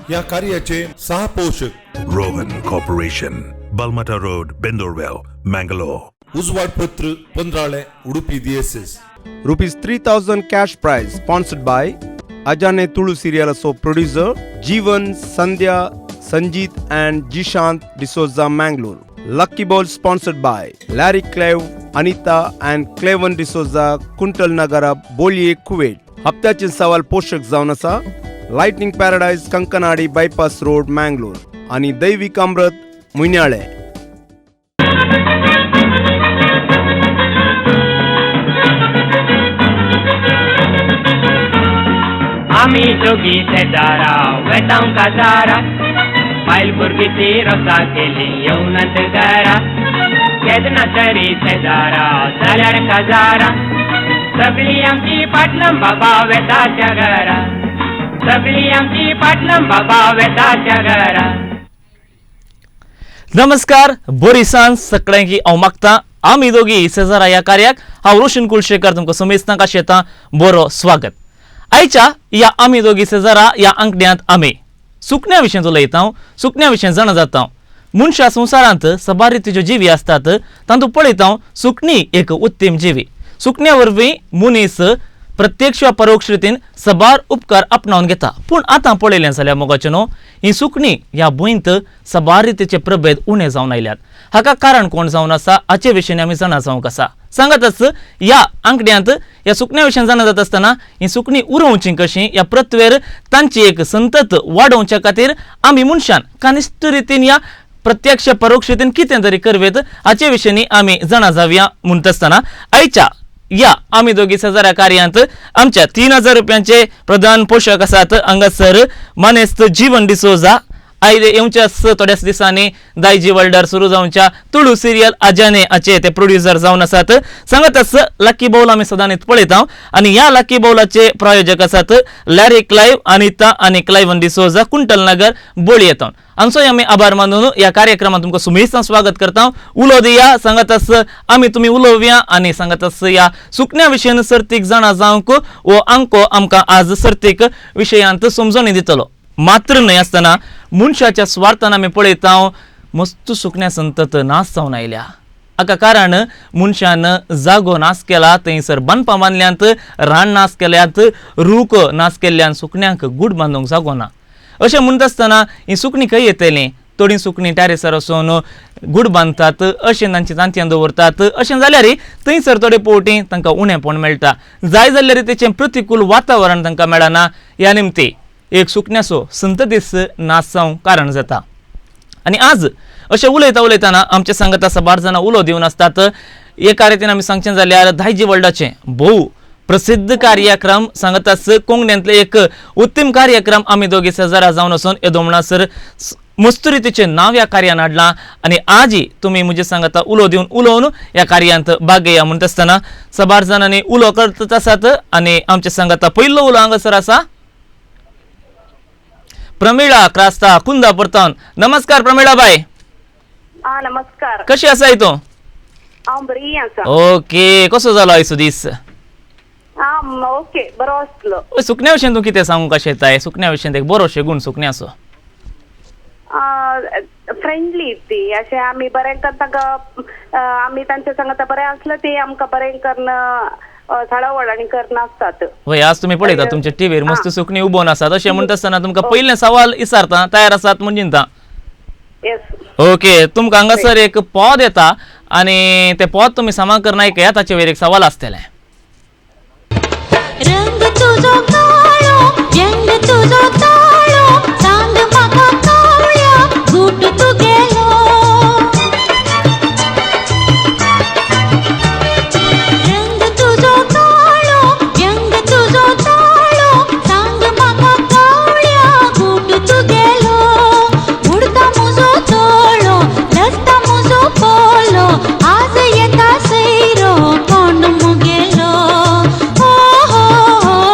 ह्या कार्याचे सह पोषक Rohan Corporation, Balmata Road, Bendorwell, Mangalore. उजवाडपत्र Pandrale Udupi DSS. Rupees 3000 cash prize sponsored by Ajane Tulu Serial So producer Jeevan, Sandhya, Sanjeet and Jishant D'Souza, Mangalore. Lucky Ball sponsored by Larry Clive, Anita and Cleven D'Souza, Kuntal Nagara, Bolye, Kuwait. हप्त्याचे सवाल पोषक जावन आसा lightning paradise Kankanady bypass road Mangalore आणि दैविक अमृत मुयन्याळे. आमी दोगी शेजारा वेतांव काजारा, बायल भुरगीं ती रोसा केली येवनात घरा. केन्ना तरी शेजारा जाल्यार काजारा, सगळीं आमची पाटलं बाबा वेता त्या घरा, सगळीं आमची पाटलं बाबा वेता त्या घरा. नमस्कार, बरी सांज सगळ्यांकी हांव मागता. आमी दोगी शेजारा ह्या कार्याक हांव रोशन कुलशेखर तुमकां समेस्तांक आशेता बरो स्वागत. आयच्या ह्या आमी दोगी शेजारा ह्या आंकड्यांत आमी सुकण्या विशीं उलयता, सुकण्या विशीं जाणा जाता. मनशा संवसारांत सबार रितीच्यो जिवी आसतात, तातूंत पळयता सुकणी एक उत्तम जिवी. सुकण्या वरवीं मनीस प्रत्यक्ष वा परोक्ष रितीन सबार उपकार आपणावन घेता. पूण आतां पळयलें जाल्यार मोगाचें न्हू, ही सुकणी ह्या भुंयंत सबार रितीचे प्रभेद उणें जावन आयल्यात. हाका कारण कोण जावन आसा हाचे विशीं आमी जाणा जावंक आसा. सांगतच ह्या आंकड्यांत ह्या सुकण्या विशीं जाणा जाता आसतना ही सुकणी उरोवची कशी ह्या पृथ्वेर तांची एक संतत वाडोवच्या खातीर आमी मनशान कनिश्ट रितीन ह्या प्रत्यक्ष परोक्ष रितीन कितें तरी करवेत हाचे विशीं आमी जाणा जावया. म्हणटा आसतना आयच्या या आमी दोगी शेजाऱ्या कार्यांत आमच्या 3000 रुपयांचे प्रधान पोशक आसात हांगासर मानेस्त जीवन डिसोजा. आयले येवच्याच थोड्याच दिसांनी दायजी वर्ल्डार सुरू जावच्या तुळू सिरियल अजाने हाचे ते प्रोड्युसर जावन आसात. सांगतच लकी बाउल आमी सदांच पळयता आनी ह्या लकी बाउलाचे प्रायोजक आसात लॅरी क्लायव, अनिता आनी क्लायवन डिसोजा, कुंटल नगर, बोळी येता. आमचोय आमी आभार मानून ह्या कार्यक्रमात तुमकां सुमेस्तान स्वागत करता. उलो दिया सांगतच आमी तुमी उलोवया आनी सांगतच ह्या सुकण्या विशयान सर्तीक जाणा जावंक हो अंको आमकां आज सर्तीक विशयांत समजणी दितलो. मात्र न्हय आसतना मनशाच्या स्वार्थान आमी पळयता मस्त सुकण्या संतत नाश जावन आयल्या. हाका कारण मनशान जागो नाश केला, थंयसर बांदपां बांदल्यांत, रान नाश केल्यात, रूख नाश केल्ल्यान सुकण्यांक गूड बांदूंक जागो ना. अशें म्हणटा आसतना ही सुकणीं खंय येतलीं? थोडीं सुकणीं टॅरेसार वचून गूड बांदतात, अशें तांची तांतयां दवरतात. अशें जाल्यार थंयसर थोडे फावटी तांकां उणेपण मेळटा, जाय जाल्यार तेचें प्रतिकूल वातावरण तांकां मेळना. ह्या निमती एक सुकण्याचो संततीस नाश जावंक कारण जाता. आनी आज अशें उलयता उलयतना आमच्या सांगता साबार जाणां उलो दिवन आसतात. एका रितीन आमी सांगचें जाल्यार दायजी वर्ल्डाचें भोव प्रसिद्ध कार्यक्रम सांगताच कोंकणींतले एक उत्तम कार्यक्रम आमी दोगी शेजारा जावन वचून येदो म्हणसर मस्त रितीचें नांव ह्या कार्यान हाडलां. आनी आजी तुमी म्हजे सांगता उलो दिवन उलोवन ह्या कार्यांत भाग घेया म्हणटा आसतना साबार जाणांनी उलो करत आसात. आनी आमच्या सांगता पयलो उलो हांगासर आसा प्रमिळा क्रास्ता कुंदापूर. नमस्कार प्रमिळा बाय. नमस्कार. कशी आसाय तूं? हांव बरी आसा. ओके, कसो जालो आयचो दीस? ओके, बरो आसलो. सुकण्या विशीं तूं कितें सांगूंक कशें येताय? सुकण्या विशीं एक बरो शेगूण सुकण्याचो. फ्रेंडली ती, अशें आमी बरें करता, आमी तांच्या सांगता बरें आसलें ती आमकां बरें करून झाडां वडांनी करून आसतात. वय, आज तुमी पळयता तुमच्या टीव्हीर मस्त सुकणी उबोवन आसात. अशें म्हणटा आसतना तुमकां पयलें सवाल विचारता, तयार आसात म्हूण चिंता. ओके, तुमकां हांगासर एक पद येता आनी तें पद तुमी सामा करून आयकया, ताचे वयर एक सवाल आसतलें. रंग तुजो काळो, व्यंग तुजो ताळो, सांग म्हाका कावळ्या गूट तुगेलो. रंग तुजो काळो, व्यंग तुजो ताळो, सांग म्हाका कावळ्या गूट तुगेलो. उडता मुजो तोळो, लजता मुजो पोलो, आज येता सैरो कोण मुगेलो. हो हो हो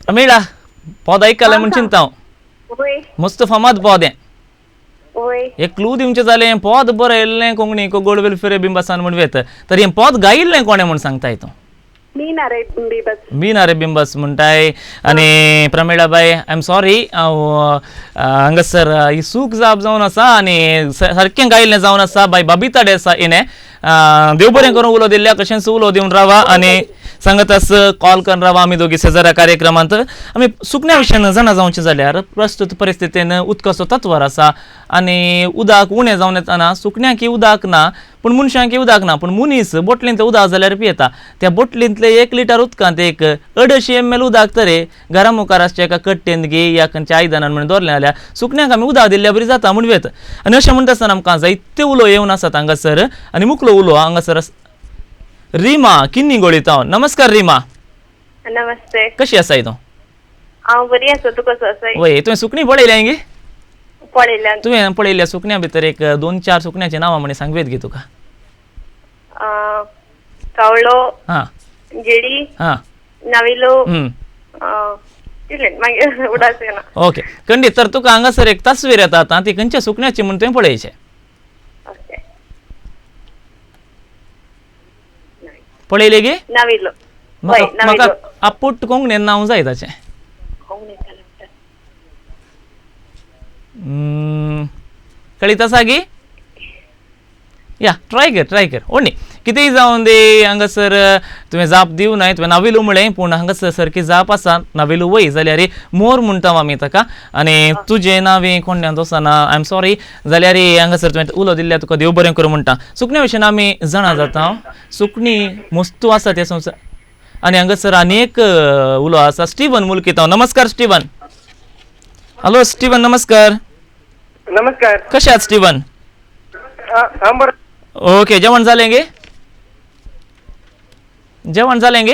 प्रमिळा पद आयकलें म्हूण चिंता हांव. मस्त फामाद पद हें. एक क्लू दिवचें जालें पद बरयल्लें कोंकणी कोगोळ वेलफेर बिंबासान म्हूण वेत तर हें पद गायिल्लें कोणें म्हूण सांगताय तूं? मीना रे बिंबस. मीना रे बिंबस म्हणटाय. आनी प्रमिळाबाय I am sorry, हांव हांगासर ही चूक जाप जावन आसा आनी सारकें गायिल्लें जावन आसा बाय बबिता डेसा हिणें. देव बरें करून उलो दिल्ल्या कशेंच उलो दिवन रावा आनी सांगतास कॉल करून रावा. आमी दोगी शेजाऱ्या कार्यक्रमांत आमी सुकण्या विशयान जाणा जावचें जाल्यार प्रस्तुत परिस्थितीन उदकाचो तत्वर आसा आनी उदक उणें जावन येतना सुकण्यांकी उदक ना पूण मनशांकी उदक ना, पूण मनीस बोटलींतलें उदक जाल्यार पियेता. त्या बोटलींतलें 1 लिटर उदकांत एक 250 ml उदक तरी घरा मुखार आसच्या एका कट्टेन गी या खंयच्या आयदनान म्हणून दवरलें जाल्यार सुकण्यांक आमी उदक दिल्ल्या बरी जाता म्हूण वेत. आनी अशें म्हणटा आसतना आमकां जायते उलो येवन आसात हांगासर आनी मुकलो उलो हांगासर रीमा किन्नी गोळीतावन. नमस्कार रीमा. नमस्ते. कशी आसाय तूं? हांव बरी आसा, तूं कसो आसाय? वय, तुवें सुकणीं पळयल्या गे? पळयल्या. तुवें पळयल्या सुकण्या भितर एक 2-4 सुकण्याचीं नांवां म्हण सांगवेत गे तुका? कावळो, हां, गिडी, हां, नाविलो, मागीर उडास येना. ओके खंडीत. तर तुका हांगासर एक तस्वीर येता आतां, ती खंयच्या सुकण्याची म्हूण तुवें पळयचें. पळयले गे? नाविलो. म्हाका आपूट कोंकणीन नांव जाय ताचें. कळीत आसा गी? या ट्राय कर, ट्राय कर. ओणी कितेंय जावन दी हांगासर तुवें जाप दिवं नाय, तुवें नाविलू म्हळें पूण हांगासर सारकी जाप आसा नाविलू वय जाल्यार मोर म्हणटा आमी ताका. आनी तुजें नांव कोण्यांत वचना, I am sorry. जाल्यार हांगासर तुवें उलो दिल्ल्या तुका देव बरें करूं म्हणटा. सुकण्या विशयान आमी जाणा जाता, सुकणीं मस्तू आसा त्या संवसार. आनी हांगासर आनी एक उलो आसा स्टिवन मुलकीत. नमस्कार स्टिवन. हॅलो स्टिवन, नमस्कार. नमस्कार. कशे आहात स्टिवन? ओके, जेवण जालें गे? जेवण जालें गे?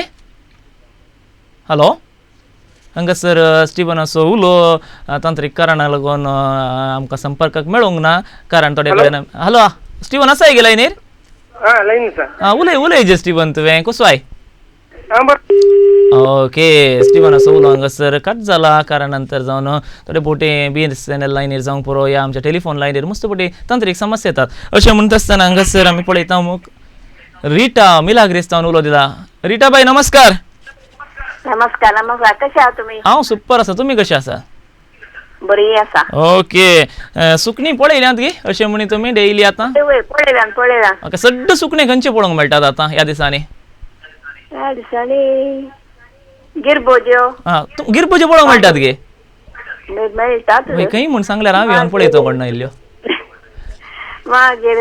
हॅलो, हांगासर स्टिवनाचो उलो तांत्रीक कारणाक लागून आमकां संपर्काक मेळूंक ना कारण थोडे कडेन. हॅलो स्टिवन आसा गे लायनीर? आं, उलय उलय जे स्टिवन, तुवें कसो I? Okay, स्टिवनाचो उलो हांगासर कट जाला कारण नंतर जावन थोडे बोटे BSNL लायनीर जावंक पुरो या आमच्या टेलिफोन लायनीर मस्त बोटे तांत्रीक समस्या येतात. अशें म्हणटा आसतना हांगासर आमी पळयता मुख रिटा मिलाग्रीस तावन उलो दिला. रिटा बाय नमस्कार. नमस्कार. नमस्कार, कशे आहात तुमी? हांव सुपर आसा, तुमी कशे आसा? बरी आसा. ओके, सुकणीं पळयल्यांत गे अशें म्हणी तुमी डेली आतां? पळयल्यान पळयल्यान. ओके, सड्ड सुकणीं खंयचे पळोवंक मेळटात आतां ह्या दिसांनी? ह्या दिसांनी गिरबोज्यो. आं, गिरबोज्यो पळोवंक मेळटात गे? मेळटात. खंय म्हूण सांगल्यार हांव येवन पळयता कोण आयिल्ल्यो. मागीर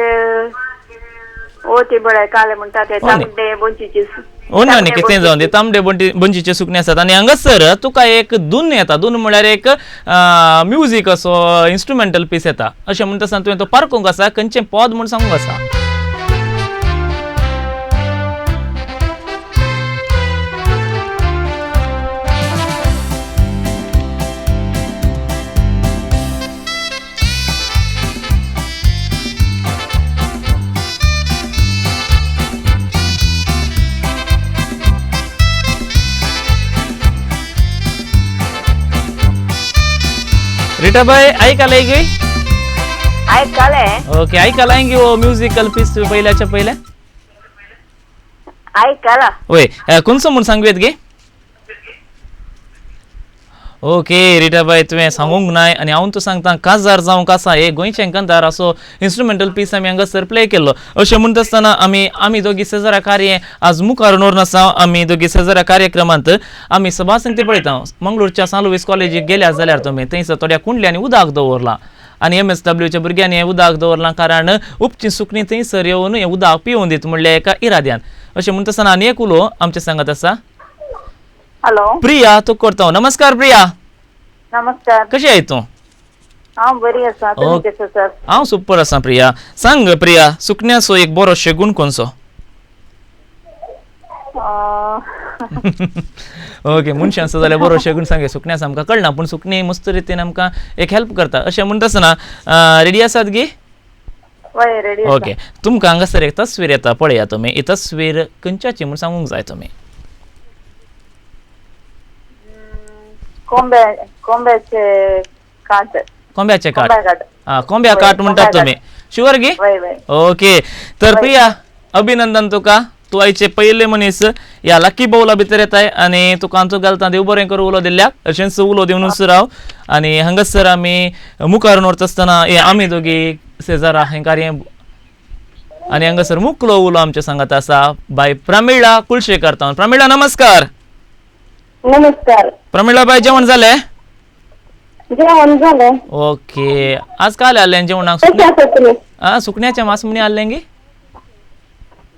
ओती बळे काले म्हणटा ते तांबडे बोंचीचे. ओन्नी ओन्नी कितें जावन दी तांबडे बंचीचे सुकणें आसात. आनी हांगासर तुका एक धून येता, धून म्हळ्यार एक म्युजीक असो इन्स्ट्रुमेंटल पीस येता. अशें म्हणटा आसतना तुवें तो पारखूंक आसा खंयचें पद म्हूण सांगूंक आसा. रीटा बाई ऐकायला गे? ऐकाले. ओके, ऐकायला गे वो म्युझिकल पीस पहिल्याच्या पहिल्या? ऐकाला. होय, कोणसो म्हूण सांगूयात गे? ओके रीटा बाई, तुवें सांगूंक नाय आनी हांव तूं सांगता काजार जावंक आसा हे गोंयचें कांतार असो इन्स्ट्रुमेंटल पीस आमी हांगासर प्ले केल्लो. अशें म्हणटा आसतना आमी आमी दोगी शेजारा कार्य आज मुखार व्हरून आसा. आमी दोगी शेजारा कार्यक्रमांत आमी सभासंगती पळयता. मंगळूरच्या सान लुईस कॉलेजीक गेल्या जाल्यार तुमी थंयसर थोड्या कुंडल्यांनी उदक दवरलां आनी MSWच्या भुरग्यांनी हें उदक दवरलां कारण उपची सुकणीं थंयसर येवन हें उदक पिवून दीत म्हणल्या एका इराद्यान. अशें म्हणटा आसतना आनी एक उलो आमच्या सांगत आसा. हॅलो प्रिया, तूं करता. नमस्कार प्रिया. नमस्कार, कशी आहे तूं? हांव बरी आसा, तुमी कशें आसात? हांव सुपर आसा प्रिया. सांग प्रिया, सुकण्याचो एक बरो शेगूण कोणसो? ओके, मनशांचो जाल्यार बरो शेगूण सांगे, सुकण्याचो आमकां कळना पूण सुकणीं मस्त रितीन आमकां एक हेल्प करता. अशें म्हणटा आसतना रेडी आसात गी? ओके, तुमकां हांगासर एक तस्वीर येता, पळया तुमी. ही तस्वीर खंयच्याची म्हूण सांगूंक जाय तुमी. कोंबे कोंब्याचे काट. कोंब्याचे काट. कोंब्या काट म्हणतात तुम्ही. शुअर गी? ओके. तर प्रिया अभिनंदन तुका, तू आयचे पयले मनीस ह्या लकी बावला भितर येताय आनी तुका आमचो घालता देव बरें करूं उलो दिल्ल्याक. अशेंच उलो दिवनूच राव आनी हांगासर आमी मुखार व्हरता आसतना हे आमी दोगी शेजारा हें कार्य आनी हांगासर मुकलो उलो आमच्या सांगात आसा बाय प्रमिळा कुलशेकर. प्रमिळा नमस्कार. नमस्कार प्रमिळा बाय, जेवण जालें? जेवण झालं. ओके. आज काल आले जेवणाक? सुकण्याचे मास म्हणी आले गी?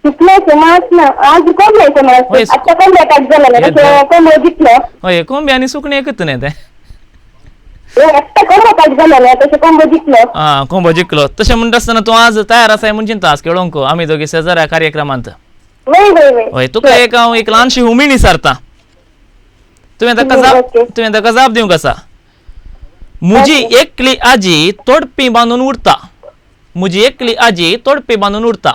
सुकण्याचे मास ना, आज कोंबड्याचे मास. आता कोंबड्या काट झाला, कोंबड्या जिंकलं. हय, कोंबे आनी सुकणे एकच न्ही ते. आता कोंबड्या काट झाला तशें कोंबो जिंकलो. हा, कोंबो जिंकलो. तशें म्हणटा आसतना तूं आज तयार आसाय म्हूण चिंता आज खेळोंक आमी दोगी शेजाऱ्या कार्यक्रमांत. हय, तुका एक हांव एक ल्हानशी हुमिणी सारता, तुवें ताका जाप, तुवें ताका जाप दिवंक आसा. मुजी एकली आजी तोडपी बांदून उरता. मुजी एकली आजी तोडपी बांदून उरता.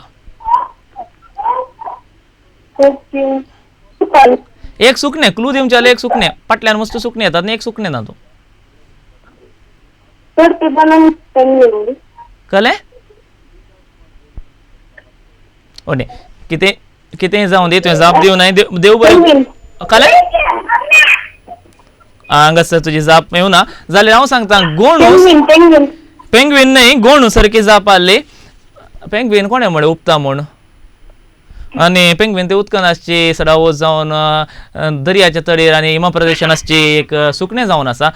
एक सुकणे क्लू दिवंक जाल्यार एक सुकणे फाटल्यान मस्त सुकणे येतात न्ही, एक सुकणे ना तूं कळ्ळें? ओके, कितें कितें जावं दी, तुवें जाप दिवं नाय, देव बरें. कळ्ळें? हांगासर तुजी जाप मेळना जाल्यार हांव सांगता गोणू. पेंग्वीन न्ही, गोणू सारकी जाप आहली. पेंग्वीन कोणें म्हळें उपता म्हूण? आनी पेंग्वीन ते उदकान आसची सडावत जावन दर्याच्या तडीर आनी हिमा प्रदेशान आसची एक सुकणें जावन आसा.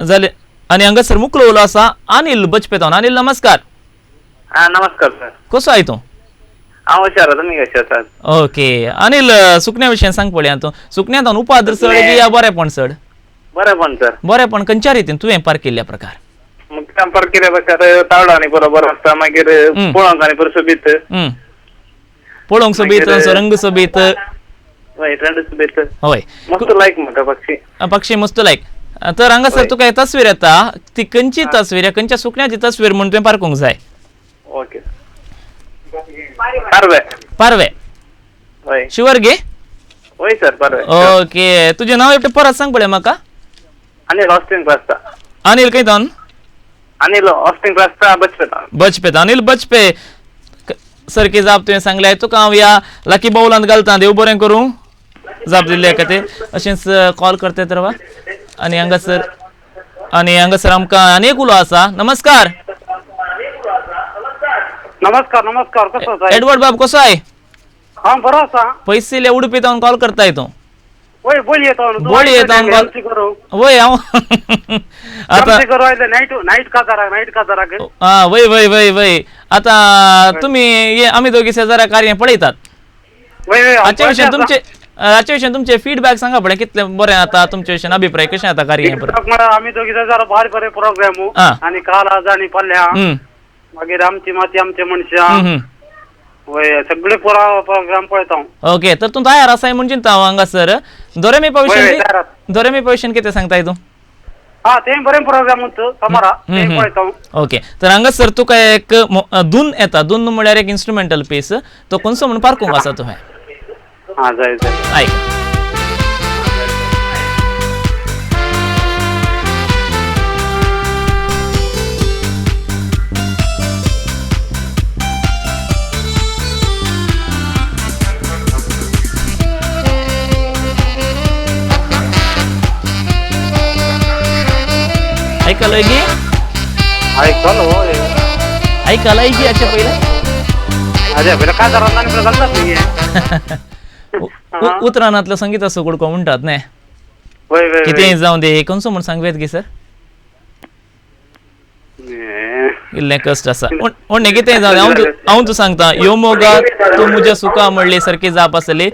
जाल्यार आनी हांगासर मुकलो उलो आसा अनिल बचपेतावन. अनिल नमस्कार. नमस्कार सर. कसो I तूं? हांव हुशार, तुमी कशें आसात? ओके अनिल, सुकण्या विशयान सांग पळया तूं. सुकण्यांत उपाद्र चड की या बरेपण चड? बरेपण सर. बरेपण खंयच्या रितीन तुवें पार केल्ल्या प्रकार? पार केल्या प्रकार तावडो आनी बरोबर आसता, मागीर पळोवंक आनी बरो सोबीत, पळोवंक सोबीत, रंग सोबीत. हय, रंग सोबीत. हय, मस्त लायक म्हाका पक्षी. पक्षी मस्त लायक. तर हांगासर तुका तस्वीर येता, ती खंयची तस्वीर, खंयच्या सुकण्याची तस्वीर म्हूण तुवें पारखूंक जाय. ओके. पारवे. पारवे. हय. शुअर गे? हय सर, पारवे. ओके, तुजें नांव एकटें परत सांग पळय म्हाका. अनिल ऑस्टिन क्लासता. अनिल खंय तावन? अनिल ऑस्टिन क्लासता बचपे. बचपे. अनिल बचपे सारकी जाप तुवें सांगल्या. तुका हांव ह्या लकी बावलांत घालता, देव बरें करूं जाप दिल्ल्या खातीर. अशेंच कॉल करता तर वा. आनी हांगासर, आनी हांगासर आमकां आनी एक उलो आसा. नमस्कार. नमस्कार. नमस्कार, कसो आसा? एडवर्ड बाब कसो I? हांव बरो आसा. पयसिल्ले उडुपी तावन कॉल करताय तूं? वय, बोलये तावन. बोलये तावन कॉल. वय, हांव आतां नायट काजाराक, नायट काजाराक. आं, वय वय वय वय. आतां तुमी आमी दोगी शेजाऱ्या कार्य पळयतात. हाचे विशयान तुमचे, हाचे विशयान तुमचे फीडबॅक सांगा पळय, कितलें बरें आतां तुमचे विशयान अभिप्राय कशें आतां कार्य? आमी दोगी शेजारा भारी बरे प्रोग्राम आनी काल आज आनी पल्ल्या, मागीर आमची माती आमचे मनशां, वय सगळे प्रोग्राम पळयता. ओके, तर तूं तयार आसाय म्हूण चिंता हांव हांगासर. दोरेमी पावशन, दोरेमी पावशन कितें सांगताय तूं? हा, ते बरें प्रोग्राम समारा पळयता. ओके, तर हांगासर तुका एक धून येता. धून म्हळ्यार एक इन्स्ट्रुमेंटल पीस, तो खंयचो म्हूण पारखूंक आसा तुवें. हा, जाय जाय. आयक. ऐकलंय की? ऐकलो. ऐकलंय की याच्या पहिले? अरे पहिले काय नाही. उतरानातलं संगीत असं कुडको म्हणतात न्ही. कितें जावं दे, खंयचो म्हूण सांगूं की सर? इल्लें कश्ट आसा. ओडणे कितें जावं दे, हांव तूं सांगता. यो मोगा तूं मुज्या सुखा म्हणली सारकी जाप आसली.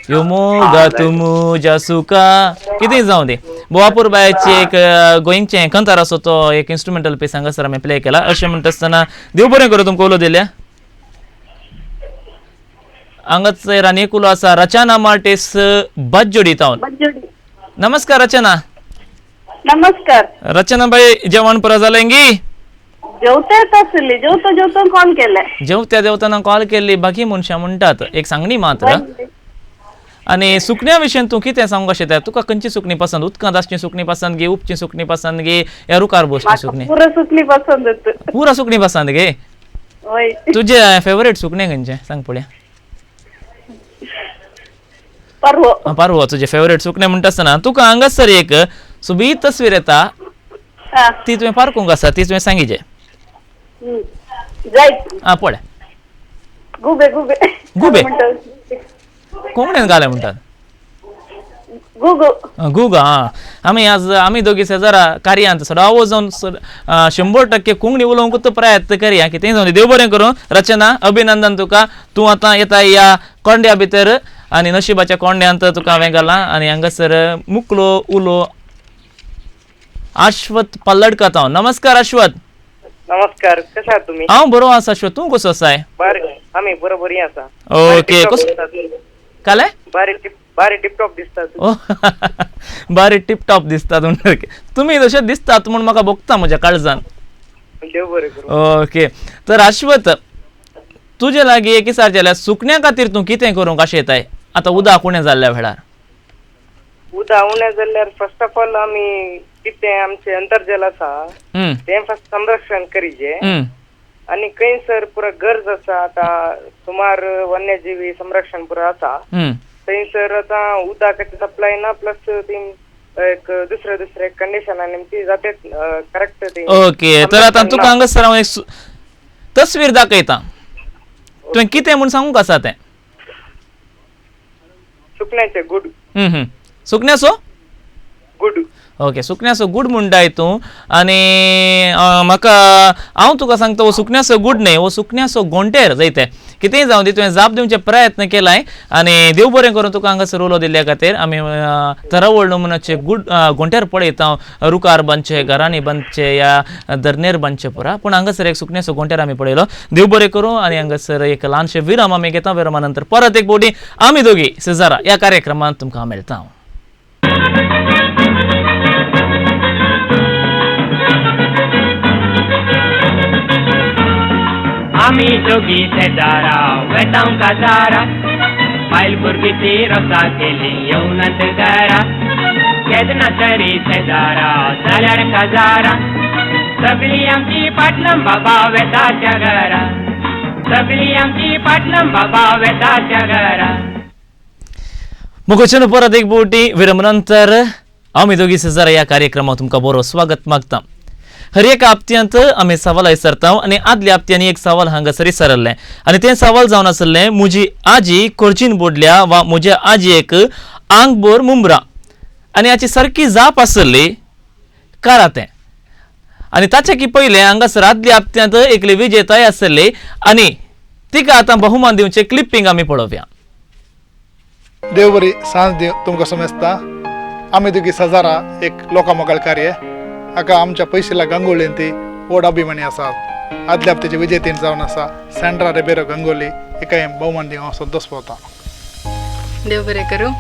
यो मोगा तूं मुज्या सुखा, कितें जावं दे. बोवापूर बायाची एक गोंयचें कंतार आसो, तो एक इन्स्ट्रुमेंटल पीस हांगासर आमी प्ले केला. अशें म्हणटा आसतना देव बरें करूं तुमकां उलो दिल्या. हांगाच आनी एक उलो आसा रचना मार्टिस बाज्जोडी तावन. नमस्कार रचना. नमस्कार रचना बाई, जेवण पुरो जालें गी? जेवतेच आसली, जेवतो जेवतो कॉल केले. जेवत्या जेवताना कॉल केल्ली बाकी मनशां म्हणटात. एक सांगणी मात्र, आनी सुकण्या विशयन तूं कितें सांगूंक शकता? तुका खंयची सुकणी पसंत? उदकांत आसची सुकणी पसंत गे, उपची सुकणी पसंत गे, या रुखार बसची सुकणी? पुरा सुकणी पसंत. पुरा सुकणी पसंत गे? हय. तुजें फेवरेट सुकणें खंयचें सांग पळया. पारवो. पारवो तुजें फेवरेट सुकणें म्हणटा आसतना तुका हांगासर एक सोबीत तस्वीर येता, ती तुवें पारखूंक आसा, ती तुवें सांगिजे. जायत. आं पळय. गुबे गुबे. गुबे कोंकणीन घाले म्हणटात? गुगो. गुग. आं आमी आज आमी दोगी शेजारा कार्यांत सदावो जावन 100% कोंकणी उलोवंक प्रयत्न करया. कितेंय जावन देव बरें करूं. रचना, अभिनंदन तुका. तूं आतां येता ह्या कोंड्या भितर आनी नशिबाच्या कोंड्यांत तुका हांवें घालां. आनी हांगासर मुकलो उलो आश्वत पल्लडकर. हांव नमस्कार आश्वत. नमस्कार, कशें आहात तुमी? हांव बरो आसा आश्वत, तूं कसो आसाय? बरें, आमी बरो बरी आसा. ओके, कसो काले? बारी टिपटॉप दिसतात. बारी टिपटॉप दिसतात. तुमी जशें दिसतात म्हूण म्हाका भोगता म्हज्या काळजान. देव बरें करूं. ओके, तर आश्वत तुजे लागीं एक विचार जाल्यार सुकण्या खातीर तूं कितें करूंक अशें येताय आतां उदक उणें जाल्ल्या वेळार? उदक उणें जाल्यार फर्स्ट ऑफ ऑल आमी कितें आमचें अंतर्जल आसा तें फर्स्ट संरक्षण करीजे. आनी खंयसर पुरा गरज आसा आतां सुमार वन्यजीवी संरक्षण पुरा आसा थंयसर आतां उदकाची सप्लाय ना, प्लस ती एक दुसरे दुसरे कंडिशन आनी ती जाते करेक्ट ती. ओके, तर आतां तुका हांगासर हांव एक तस्वीर दाखयता, तुवें कितें म्हूण सांगूंक आसा तें? सुकण्याचें गुड. सुकण्याचो गुड. ओके, सुकण्याचो गुड म्हणटाय तूं. आनी म्हाका हांव तुका सांगता हो सुकण्याचो गुड न्हय, हो सुकण्याचो गोंटेर जायते. कितेंय जावं दी, तुवें जाप दिवचे प्रयत्न केलाय आनी देव बरें करूं तुका हांगासर उलो दिल्ल्या खातीर. आमी तरावळ नमुन्याचे गुड गोंटेर पळयता, रुखार बांदचे, घरांनी बांदचे या धरणेर बांदचे पुरा, पूण हांगासर एक सुकण्याचो गोंटेर आमी पळयलो. देव बरें करूं. आनी हांगासर एक ल्हानशें विराम आमी घेता. विरामा नंतर परत एक बोडी आमी दोगी शेजारा ह्या कार्यक्रमांत तुमकां मेळटा. आमी दोगी शेजारा वेतांव काजारा, बायल भुरगीं ती रोसा केली येवनात घरा, केन्ना तरी शेजारा जाल्यार काजारा, सगळी आमची पाटलम बाबा वेता त्या घरा, सगळी आमची पाटलम बाबा वेता त्या घरा. मुखचन परत एक बोटी विरमनंतर आमी दोगी शेजारा ह्या कार्यक्रमात तुमकां बरो स्वागत मागता. हर एका हप्त्यांत आमी सवाल विचारता आनी आदल्या हप्त्यांनी एक सवाल हांगासर विचारलें आनी तें सवाल जावन आसलें म्हजी आजी खोर्जीन बुडल्या वा म्हज्या आजयेक आंगभर मुंबरा, आनी हाची सारकी जाप आसली कारातें. आनी ताच्या की पयलें हांगासर आदल्या हप्त्यांत एकली विजेताय आसली आनी तिका आतां बहुमान दिवचें क्लिपींग आमी पळोवया. देव बरी सांज दिव तुमकां समजता. आमी दोगी सजारा एक लोकामोगाळ कार्य हाका आमच्या पयशिल्ल्या गंगोलीन ती व्हड अभिमानी आसा. आदल्या हप्त्याची विजेतीन जावन आसा सँड्रा रेबेरो गंगोली, हिका भोवमान दिवंक हांव संतोश पावता. देव बरें करूं.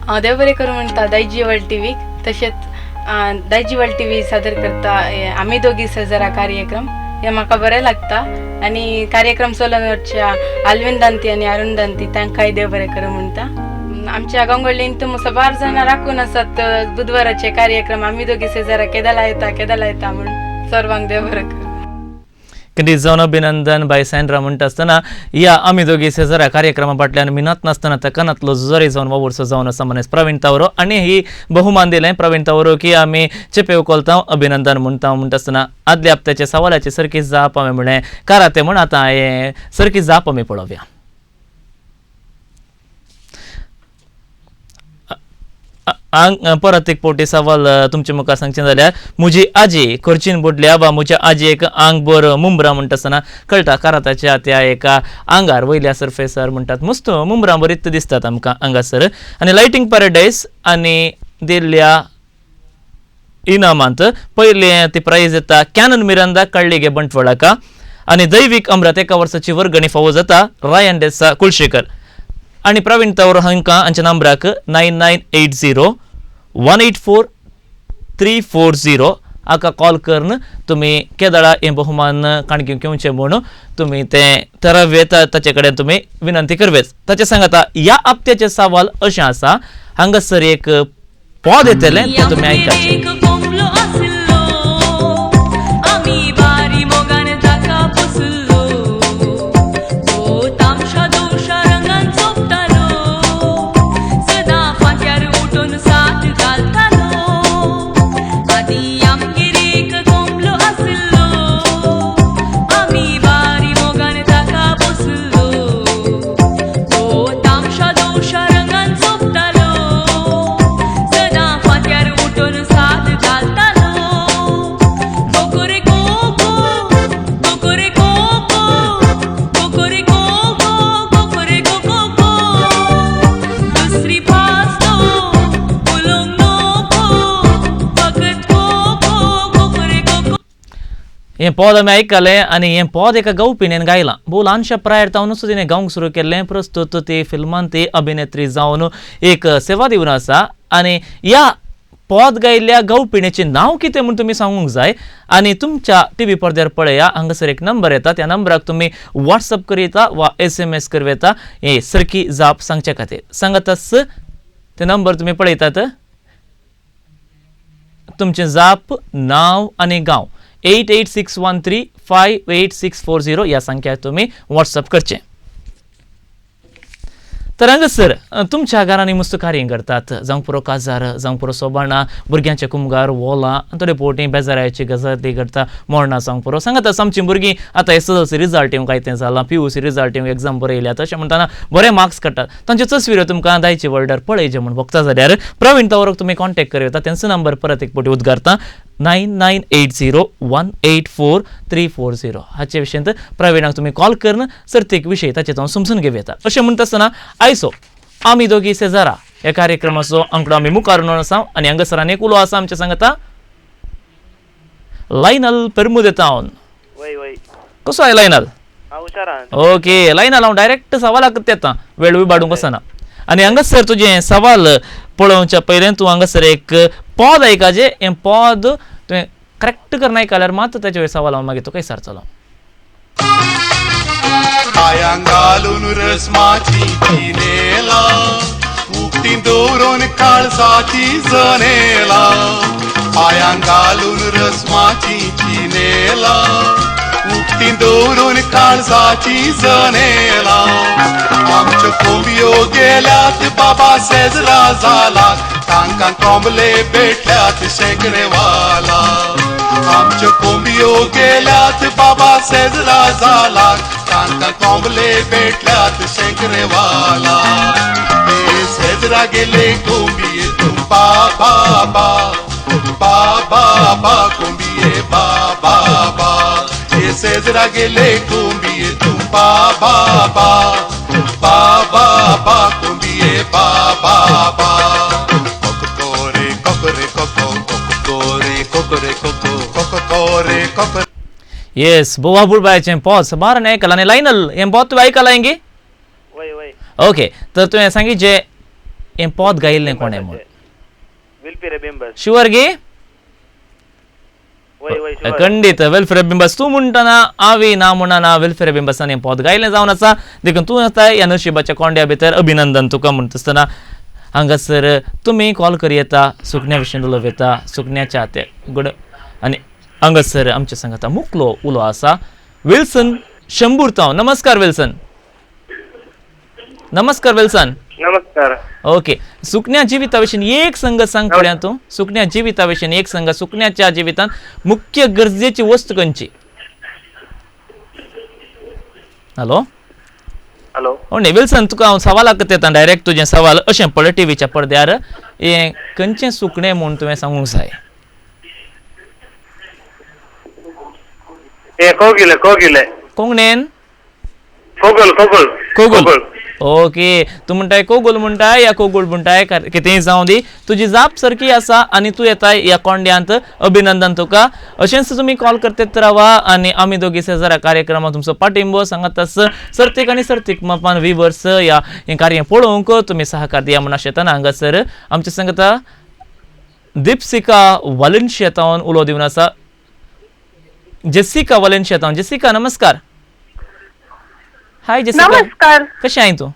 हांव देव बरें करूं म्हणटा दायजी वर्ल्ड टीव्हीक, तशेंच दायजी वर्ल्ड टीव्ही सादर करता आमी दोगी शेजारा कार्यक्रम, हें म्हाका बरें लागता. आनी कार्यक्रम चलोवच्या आल्विन दांती आनी अरुण दांती तांकांय देव बरें करूं म्हणटा. आमच्या गंगोलीन साबार जाणां राखून आसात बुधवाराचे कार्यक्रम आमी दोगी शेजारा केदाला येता केदाला येता म्हूण सर्वांक देव बरें करूं. खंडीत जावन अभिनंदन बाय सँड्रा म्हणटा आसतना ह्या आमी दोगी शेजारा कार्यक्रमा फाटल्यान मिनात नासतना तकनांतलो झुजारी जावन वावुरचो जावन आसा मनीस प्रवीण तावरो आनी ही बहुमान दिलें प्रवीण तावरो की आमी चेपे उखलता अभिनंदन म्हणटा. म्हणटा आसतना आदल्या हप्त्याच्या सवालाची सारकी जाप हांवें म्हणलें कारातें म्हूण आतां हें सारकी जाप आमी पळोवया. परत एक फावटी सवाल तुमचे मुखार सांगचें जाल्यार म्हजी आजी खोर्जीन बुडल्या वा म्हज्या आजयेक आंगभर मुंबरा म्हणटा आसतना कळटा काराताच्या त्या एका आंगार वयल्या सरफेसार म्हणटात मस्त मुंबरां बरीच दिसतात आमकां हांगासर. आनी लायटींग पॅराडायस आनी दिल्ल्या इनामांत पयलें ती प्रायज येता कॅनन मिरांदा कळ्ळीगे बंटवाळाका आनी दैवीक अमृत एका वर्साची वर्गणी फावो जाता रायन डेसा कुलशेखर आनी प्रवीण तवर हांकां हांच्या नंबराक 9980 184 340 हाका कॉल करून तुमी केदळा हें बहुमान काणकी घेवचें म्हणून तुमी तें थरावेता ताचे कडेन तुमी विनंती करवेच. ताचे सांगता ह्या हप्त्याचें सवाल अशें आसा, हांगासर एक पद येतलें तें तुमी आयकाचें. हें पद आमी आयकलें आनी हें पद एका गावपिणेन गायलां. भोव ल्हानशा प्रायर तावनूच तिणें गावंक सुरू केल्लें. प्रस्तुत ती फिल्मान ती अभिनेत्री जावन एक सेवा दिवन आसा आनी ह्या पद गायिल्ल्या गावपिणेचें नांव कितें म्हूण तुमी सांगूंक जाय आनी तुमच्या टीव्ही पडद्यार पळया, हांगासर एक नंबर येता, त्या नंबराक तुमी वॉट्सअप करूं वा SMS करूं येता हे सारकी जाप सांगच्या खातीर. सांगाताच ते नंबर तुमी पळयतात, तुमचें जाप, नांव आनी गांव 8861358640 ह्या संख्यार तुमी वॉट्सअप करचें. तर हांगासर तुमच्या घरांनी मस्त कार्य करतात, जावंक पुरो काजार, जावंक पुरो सोबाणां, भुरग्यांचे कुमगार, वोलां, थोडे पोटी बेजारायची गजाली करता, मरणां जावंक पुरो. सांगात आमचीं भुरगीं आतां SSLC result येवंक आयतें जालां, PUC result येवंक एग्जाम बरयल्यात, अशें म्हणटना बरे मार्क्स काडटात, तांच्यो तस्विरो तुमकां दायचे वर्ल्डार पळयचे म्हूण भोगता जाल्यार प्रवीण तवरक तुमी कॉन्टेक्ट करूं येता. तेंचो नंबर परत एक पटी उद्गारता 9980184340. हाचे विशयंत प्रवीणाक तुमी कॉल करून सर्तीक विशय ताचे हांव समजून घेवं येता. अशें म्हणटा आसतना आयसो आमी दोगी शेजारा ह्या कार्यक्रमाचो आंकडो आमी मुखार व्हरून आसा आनी हांगासर आनी एक उलो आसा आमच्या सांगता लायनल पेरमुदेतावन. कसो आहे लायनल? ओके लायनल, हांव डायरेक्ट सवालाक येता, वेळ विबाडूंक वचना. आनी हांगासर तुजें सवाल पळोवच्या पयलें तूं हांगासर एक पद आयकाचें, हें पद तुवें करेक्ट करून आयकल्यार मात ताचे वयर सवाल हांव मागीर तुका विचारतलो. पायांक घालून रस्माची चिनेला, उकती दवरून काळजाची जनेला, पायांक घालून रस्माची चिनेला, उकती दवरून काळजाची जनेला, आमच्यो कोंबयो गेल्यात बाबा शेजरा जाला, तांकां कोंबले भेटल्यात शेंकडेवाला, आमच्यो कोंबयो गेल्यात बाबा शेजरा जाला, तांकां कोंबले भेटल्यात शेंकडेवाला, हे शेजरा गेले कोंबिये तूं बाबा बा बाबा कोंबिये बाबा बा, हे शेजरा गेले कोंबिये तूं बाबा बा बाबा कोंबिये बाबा बा. कोकोरे कोकोरे कोको कोकोरे कोकोरे कोको कोकोरे कोको. येस, बोवा बुडबायचें पद सबारान आयकलां आनी लायनल हें पद तुवें आयकलां गे? ओके, तर तुवें सांगी जे हें पद गायिल्लें कोणें म्हूण? शुअर गे? खंडीत वेलफेर बिंबस. तूं म्हणटना हांवें ना म्हणना वेलफेर बिंबसान हें पद गायलें जावन आसा, देखून तूं आतां ह्या नशिबाच्या कोंड्या भितर अभिनंदन तुका म्हणटा आसतना हांगासर तुमी कॉल करी येता, सुकण्या विशीं उलोवं येता, सुकण्याच्या ते गुड. आनी हांगासर आमच्या सांगाता मुकलो उलो आसा विल्सन शंबूर ताव. नमस्कार विल्सन. नमस्कार विल्सन. नमस्कार. ओके, सुकण्या जिविता विशीं एक संग सांग पळया तूं. सुकण्या जिविता विशीं एक संग, सुकण्याच्या जिवितांत मुख्य गरजेची वस्तू खंयची? हॅलो हॅलो न्ही विल्सन, तुका हांव सवालाक येता डायरेक्ट. तुजें सवाल अशें पळय टिवीच्या पडद्यार, हें खंयचें सुकणें म्हूण तुवें सांगूंक जाय? कोगिले कोगिले. कोंकणीन कोगल कोगल कोगल. ओके, तूं म्हणटाय कोगूल म्हणटाय या कोगूळ म्हणटाय, कितेंय जावं दी, तुजी जाप सारकी आसा आनी तूं येताय ह्या कोंड्यांत. अभिनंदन तुका. अशेंच तुमी कॉल करतात रावा आनी आमी दोगी शेजारा कार्यक्रमात तुमचो पाठिंबो सांगात सर्तीक आनी सर्तीक मापान विवर्स ह्या हें कार्य पळोवंक तुमी सहकार दिया म्हूण आशेतना हांगासर आमचे सांगता दीपसिका वालेन्शिया तावन उलो दिवन आसा. जेसिका वालेन्शिया तावन. जेसिका नमस्कार. हाय जेसिका. नमस्कार. कशें आहाय तूं?